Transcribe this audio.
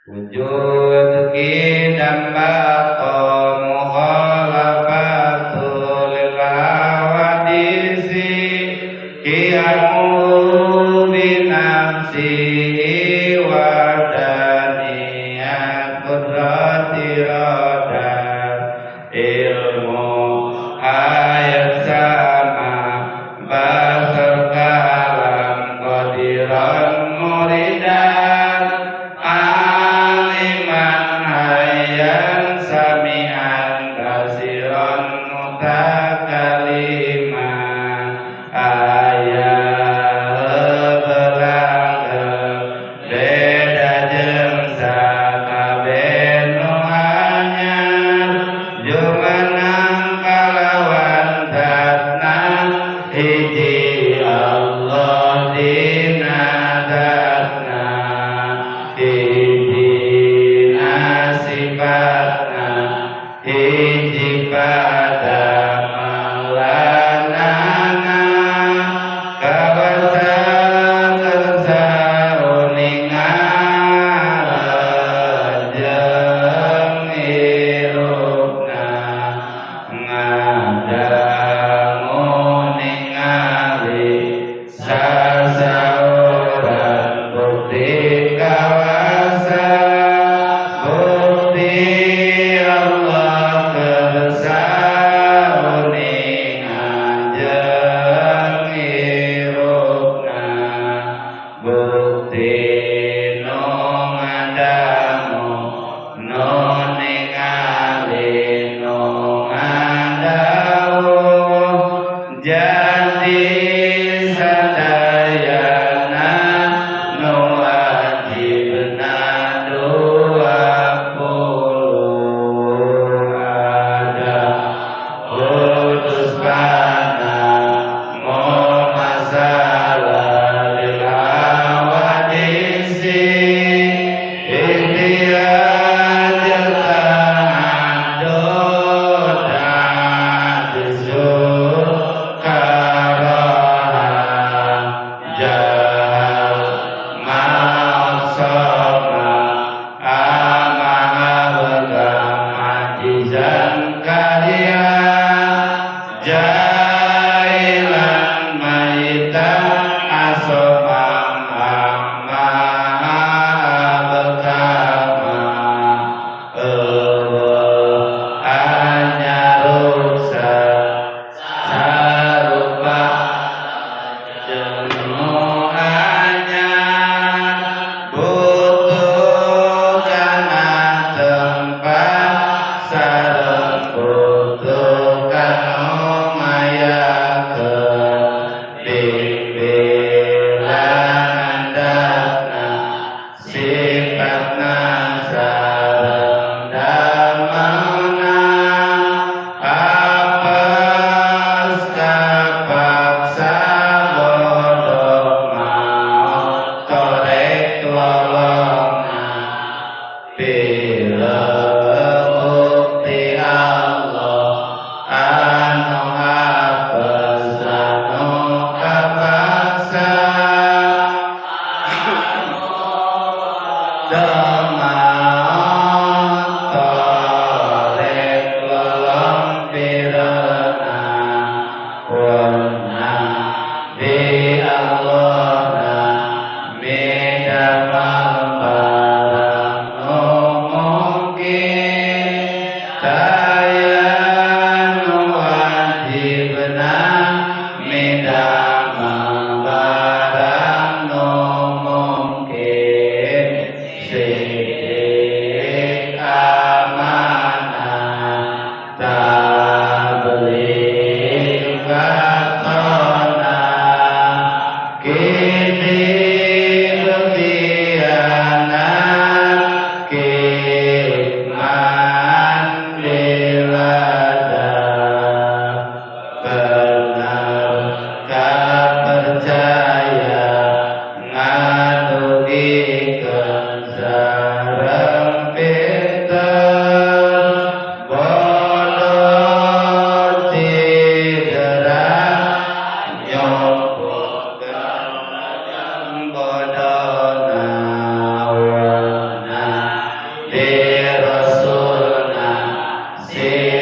Wujud qidam baqa mukhalafatu lil hawadisi qiyamu bi nafsihi wa daniyat qudrati radat ilmu ayat sama basar kalam qadiran muridan aliman hayyan sami'an basiran mutakaliman ayah belanggeng beda jeung sakabeh nu anyar jumeneng kalawan zatna hiji Allah dina zatna hiji sifatna hiji pada maulanana kawasa kersa uninga jeung hirupna ngadangu ningali sasauran bukti kawasa bukti Allah kersa uninga jeung hirupna bukti nu ngadangu nu ningali nu ngadawuh jadi sadayana nu wajibna 20 ada putus kana masalah lil hawadisi ihtiyaj ta'addud ta'jizu karaha jahal ma'asama ama'abda majizan karya jailan maita asomam ama'abkama anyaruksa sarupa jeung nu anyar butuh kana tempat sareng butuh kanu ngayakeun bimbingan datna sifatna sareng damelna apes kapaksa bodoh maot torek lolongna pira bukti Allah anu apes anu kapaksa Demaot torek lolong pirena warna di Allah midamel barang nu mungkin daya nu wajibna midamel barang nu mungkin sidik amanah tabligh fatona kini khianat kitman bilada benar kapercaya ngadugikeun sareng pinter bodoh cedera nyobot Sing